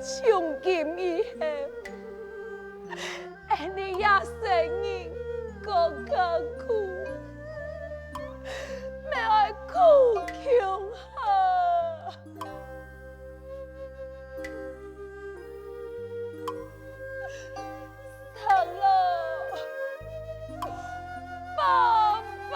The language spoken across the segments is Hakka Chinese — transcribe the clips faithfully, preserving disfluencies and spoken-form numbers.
從今以後，𠊎俚這生人過艱苦，乜愛苦窮下。 長老，爸爸。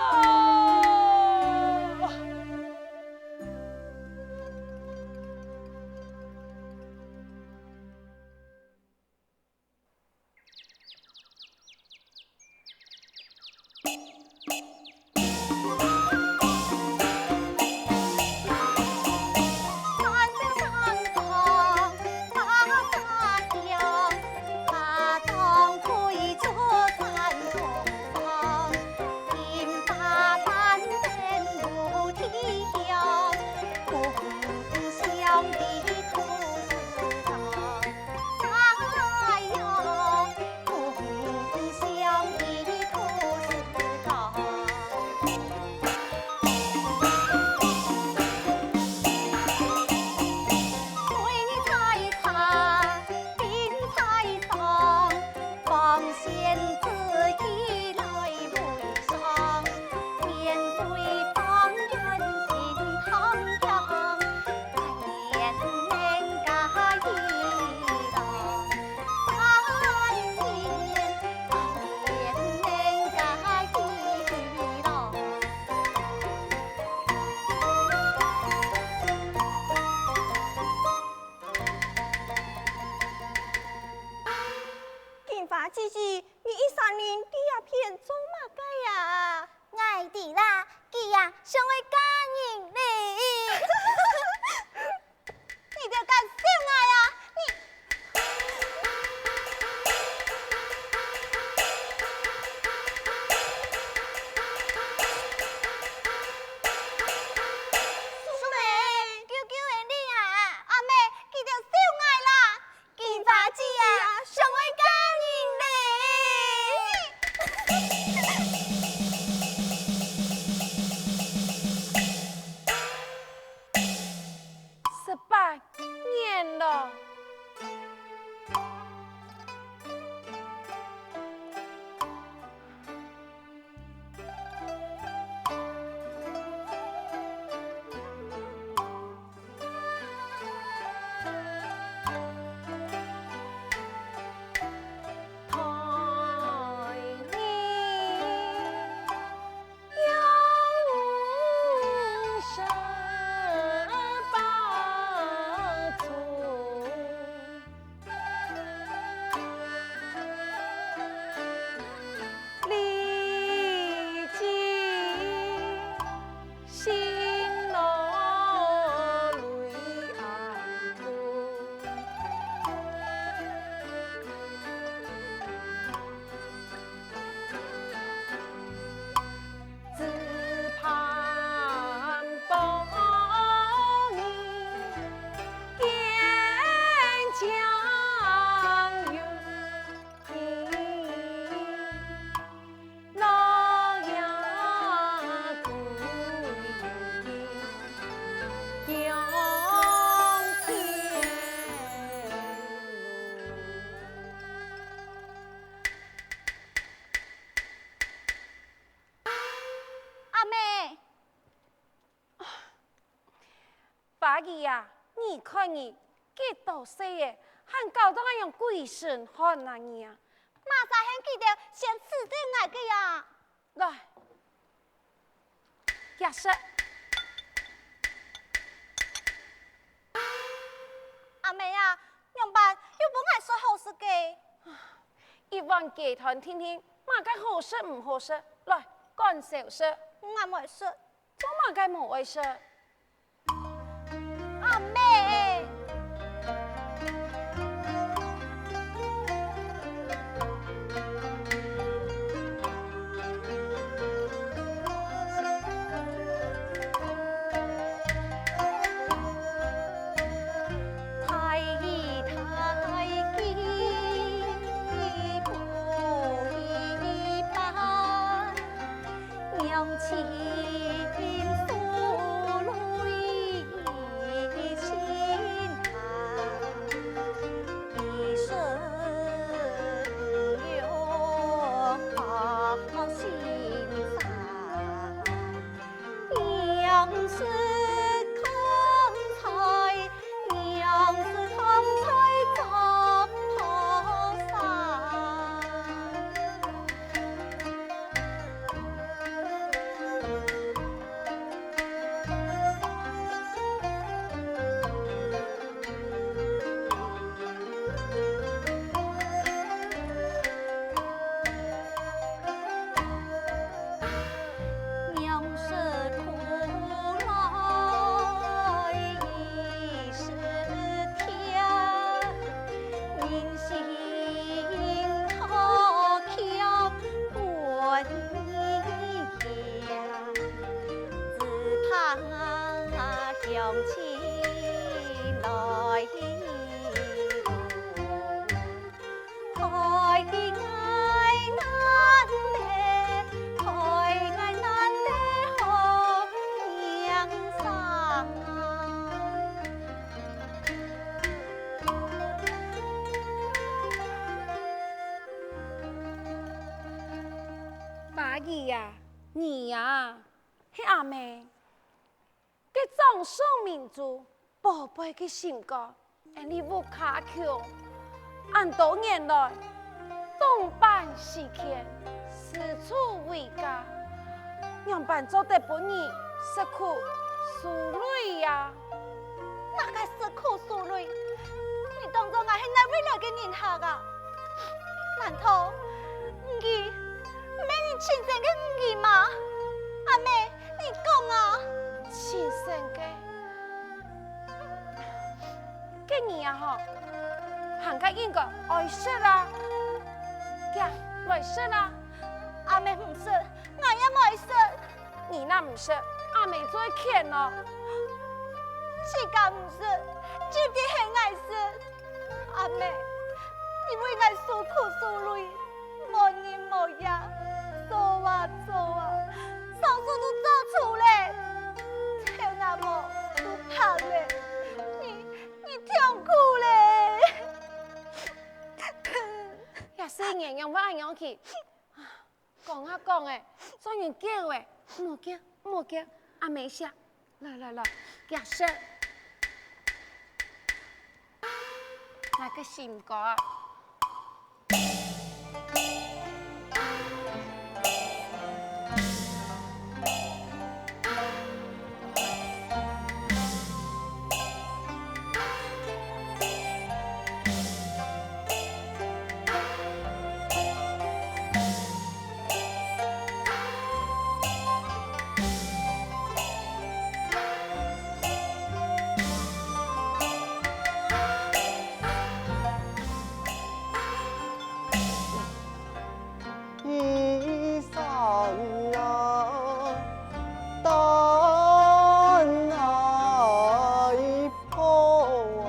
金花姐姐，你一儕人在這片做麼个啊？𠊎知啦，佢啊，想愛嫁人哩。 你兜敢笑𠊎啊？你，素梅，救救𠊎俚啊！阿姆，佢兜笑𠊎啦！金花姐啊，想愛嫁人哩！ 十八年了。阿姆，花兒啊，你看你，幾多歲仔，還搞到恁樣鬼神寒啊你啊！麼儕喊佢兜先㓾著𠊎个啊？來， 結舌。阿姆啊，仰般又分𠊎說好食个？一碗雞湯定定，麼个好食毋好食？來，趕手食。𠊎毋愛食。做麼个無愛食？ 阿姆！呀，你呀，係阿姆，該掌上明珠，寶貝个心肝，恁哩屋下窮，恁多年來，當辦事件，四處為家，仰般做得分你食苦受累呀？ 哪个食苦受累？你當作𠊎係哪位來个人客啊？難道你毋係你親生个女兒嗎？阿姆，你講啊！親生个？該你啊吼，還較應該愛食啊！行，來食啊！阿姆毋食，𠊎也毋愛食。 你若毋食，阿姆就會譴哦。自家毋食，就一定喊𠊎食。阿姆，你為𠊎受苦受累，無日無夜，做啊做啊，手術都做出了，頭那毛都白了，你，你痛苦了。這細人仰會恁樣去？ 講啊講欸，做人噭欸，莫噭，莫噭，阿姆惜。來來來，遽食。𠊎个心肝。 一山啊，擔啊，一坡啊，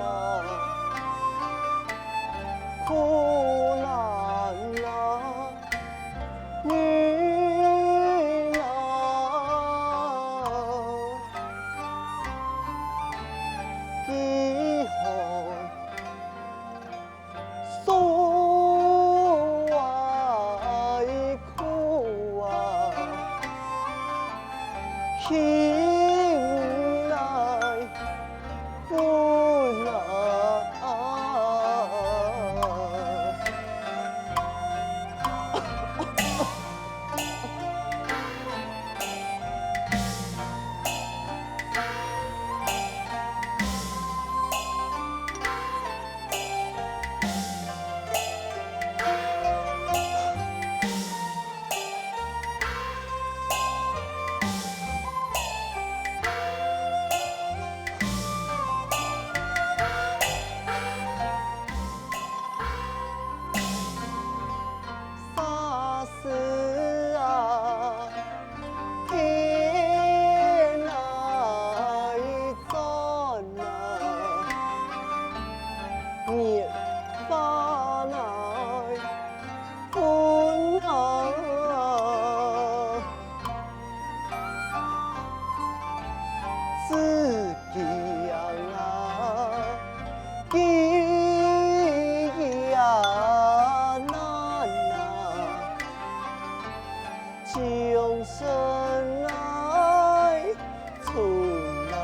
苦難啊， 你啊，幾何愁啊，苦啊，心內 分啊！啥事啊，天啊，一轉啊，熱花來 分啊！自強啊，極難啊，終身愛 存啊！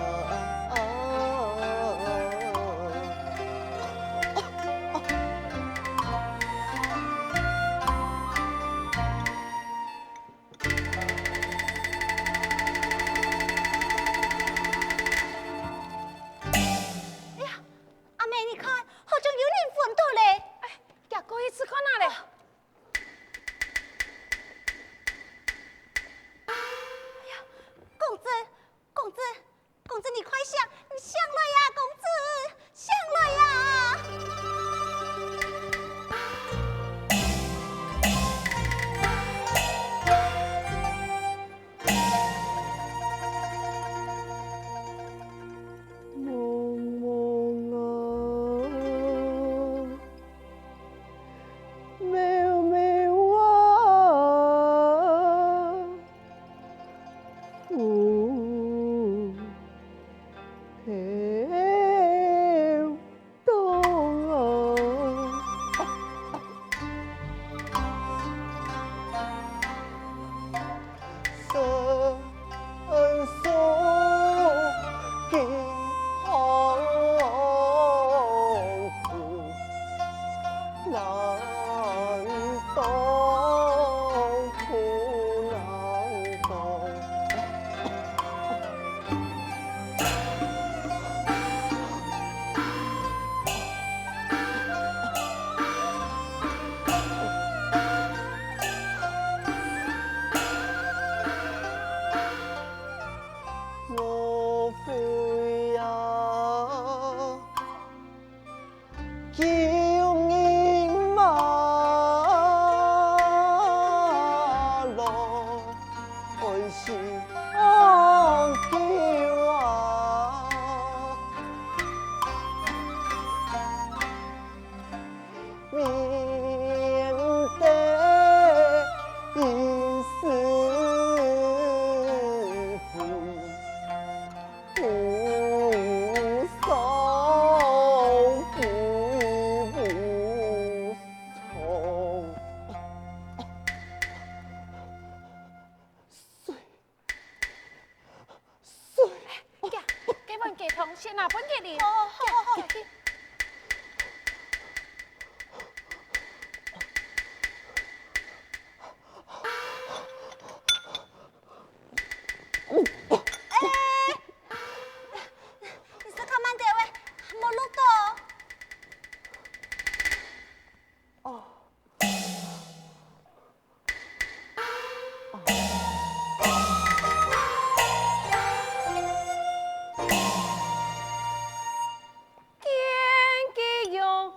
哎呀，阿姆，你看，好像有人昏倒咧！哎，行過去試看啊咧！哎呀，公子，公子， 公子，你快醒，你醒來呀，公子，醒來呀！救人马郎，爱是阿救啊，免得一世 不守不从。水，水。呀，该碗鸡汤先拿分佢啉。哦，好，好，好。呀，去。 哎，你是看慢点喂，没录到。哦。见佢勇猛。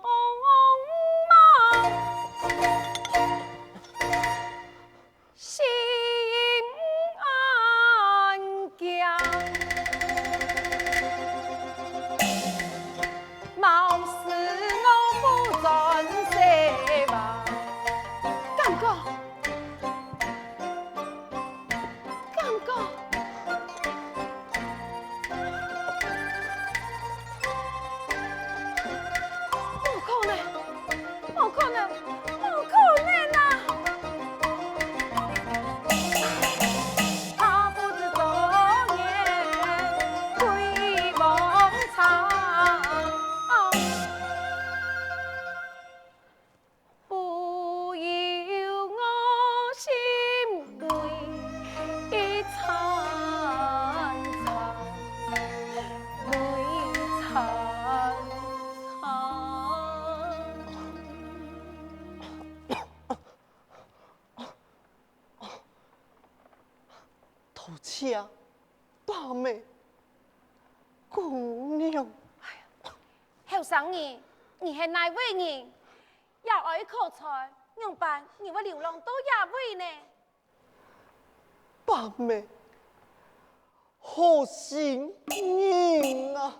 心安详，貌似我不转世吧。敢讲，敢讲。 不可能，不可能，不可能啊！他不知昨夜鬼梦长。 不由我心内一惨惨，泪惨惨。多谢伯姆、姑娘。后生人，你係哪位人？ 也哀苦哉，仰般你會流浪到這位呢？伯姆，好心人啊！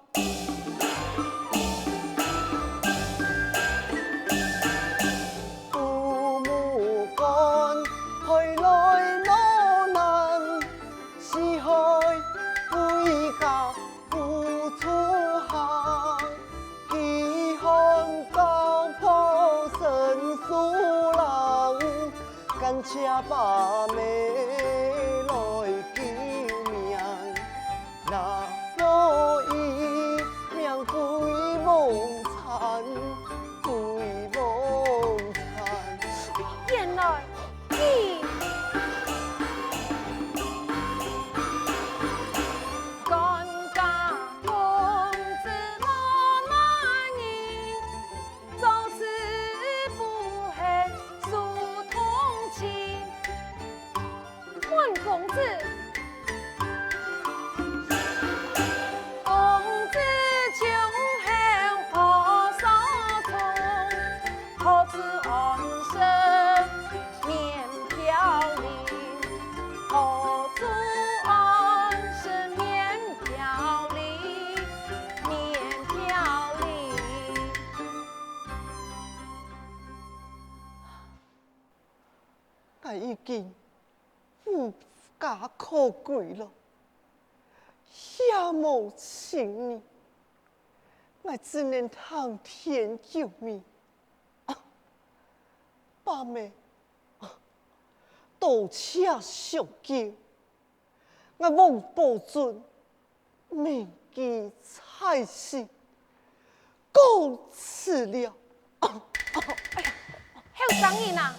原來你，官家公子老男人，做事不肯受同情。 满公子。公子忠厚何所从？何处安身免飘零？何处安身免飘零？免飘零。 𠊎已經無家可歸了，也無親人，𠊎只能聽天由命。啊，伯姆，啊，多謝相救。 𠊎王寶銓銘記在心，告辭了。哎呀，後生人啊，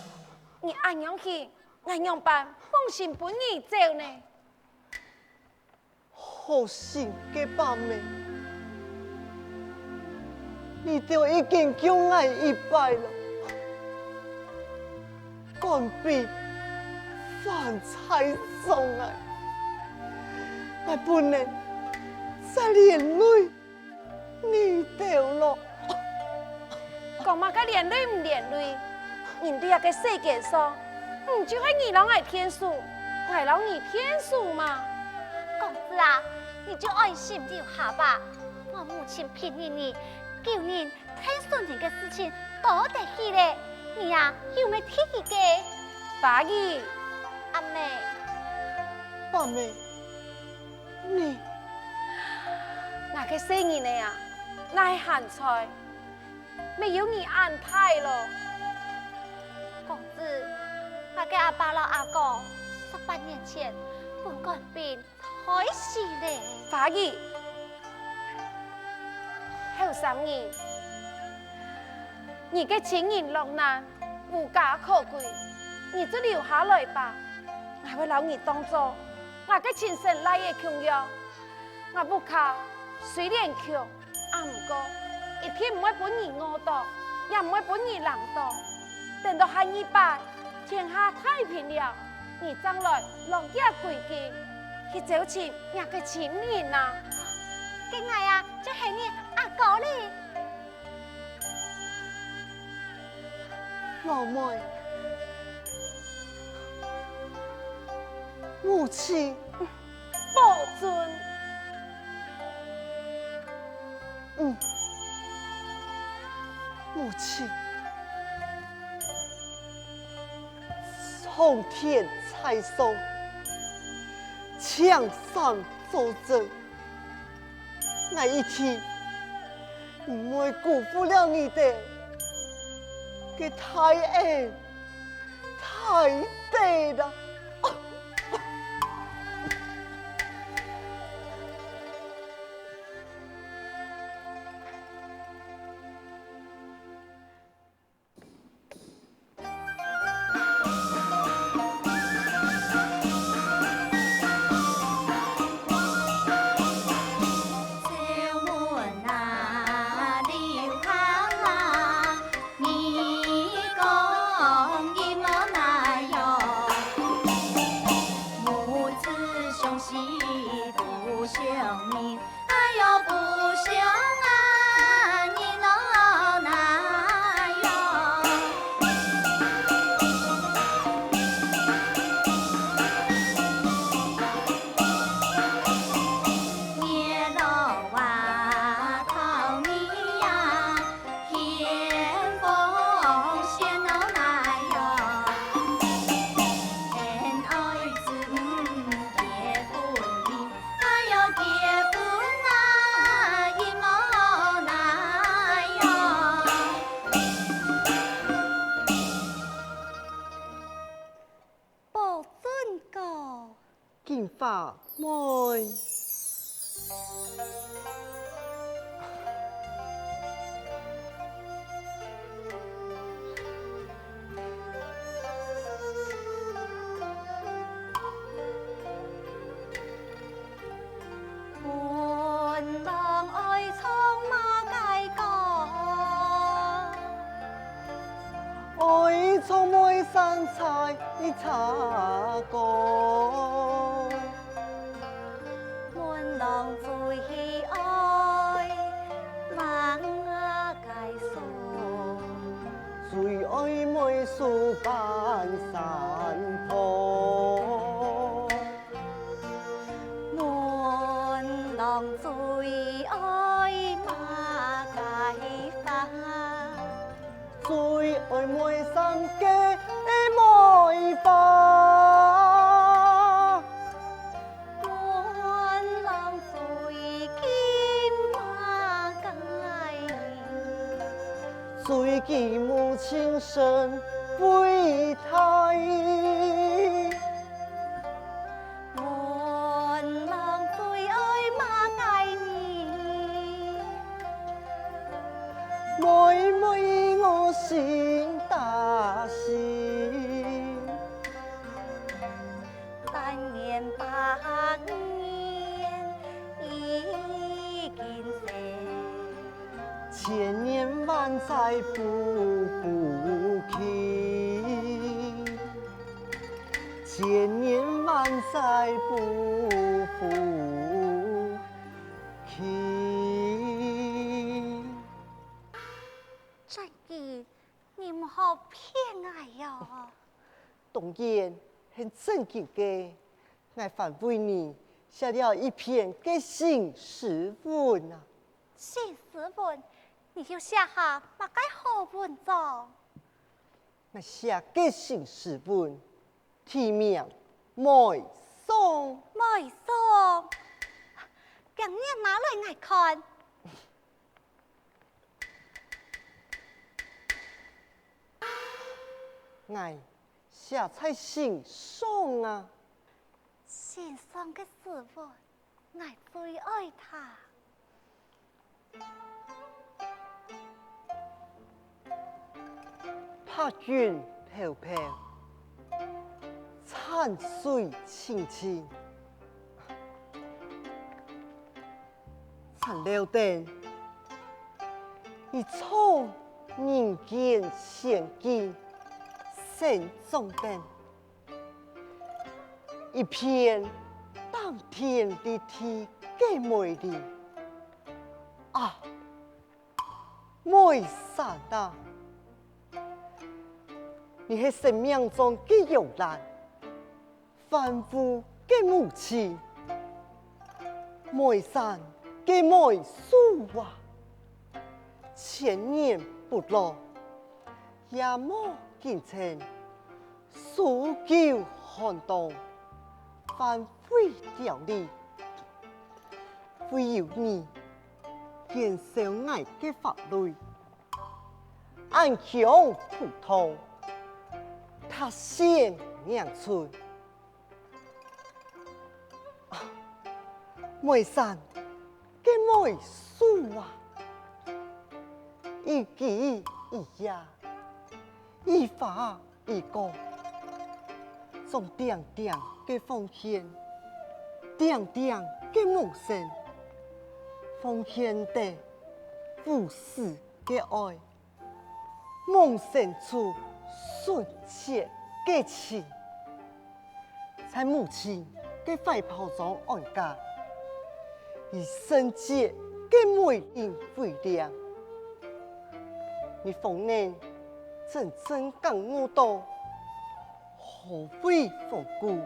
你恁樣去，𠊎仰般放心分你走呢？好心个伯姆， 你兜已經救𠊎一擺了，趕飛還在上𠊎，𠊎不能再連累你兜了。麼个連累毋連累？人在這个世間上，毋就係你摎𠊎𢯭手，𠊎摎你𢯭手嘛。公子啊，你就安心留下吧。我母親拼命你，救人、𢯭手人个事情多得去了，你啊，有麼个第一个？花兒。阿姆。花妹，你。𠊎个細人仔啊，哪還在？ 乜有你恁大咯。公子，𠊎个阿爸摎阿哥十八年前分肝病害死了。花兒，後生人，你个親人落難，無家可歸，你就留下來吧。𠊎會摎你當做𠊎个親生倈仔共樣。𠊎屋下雖然窮， 啊，毋過，一定毋會分你餓著，也毋會分你冷著。等到下二擺，天下太平了，你正來落葉歸根，去招尋若个親人啊！該𠊎啊，就係你阿哥哩。老妹，母親。 保重。嗯，母親，蒼天在上，青山作證，𠊎一定毋會辜負了你兜个大恩大德啦。 寶尊哥。金花妹。 門郎愛唱麼个歌？愛唱梅山采茶歌。門郎最愛麼个松？最愛梅樹半山坡。 門郎最愛麼个花？最愛梅山个梅花。門郎最敬麼个人？最敬母親身為大。 門郎最愛麼个人？妹妹我心擔心。三年八年已經逝。 千年還在不服氣，千年還在不服氣。戰役騙𠊎喲！當然係正經个，𠊎還為你寫了一篇个新詩文啊。新詩文？你又寫下麼个好文章？𠊎寫个新詩文，題名《妹桑》。《妹桑》，今日拿來𠊎看。 𠊎寫在信上啊。信上个詩文，𠊎最愛聽。白雲飄飄，山水青青。 山尞頂，一座人間仙境，仙蹤頂，一片頂天立地个美麗。啊，妹山啊！你係生命中个搖籃， 萬物个母親，妹山个妹樹啊，千年不老，也無今天，數九寒冬，還會凋零。唯有你，燃燒𠊎个花蕊， 恁香撲鼻，達仙迎春。啊，妹山个妹樹啊，一枝一葉，一花一果，種鼎鼎个奉獻，鼎鼎个夢想，奉獻得無私个愛。 夢想出純潔个情，在母親个懷抱中安家，以聖潔个美麗為亮。你方能真正感悟到，何謂風骨，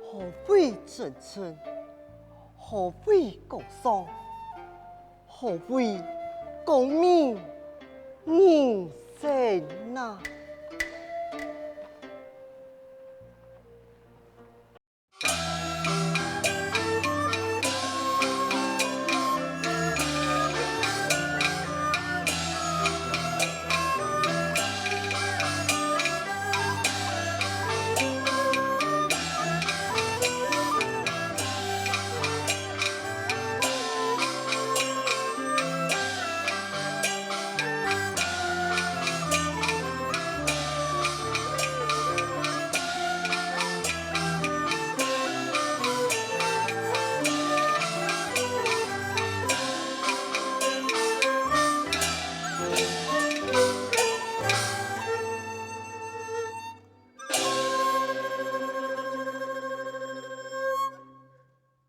何謂真誠，何謂高尚， 何謂光明人生啊？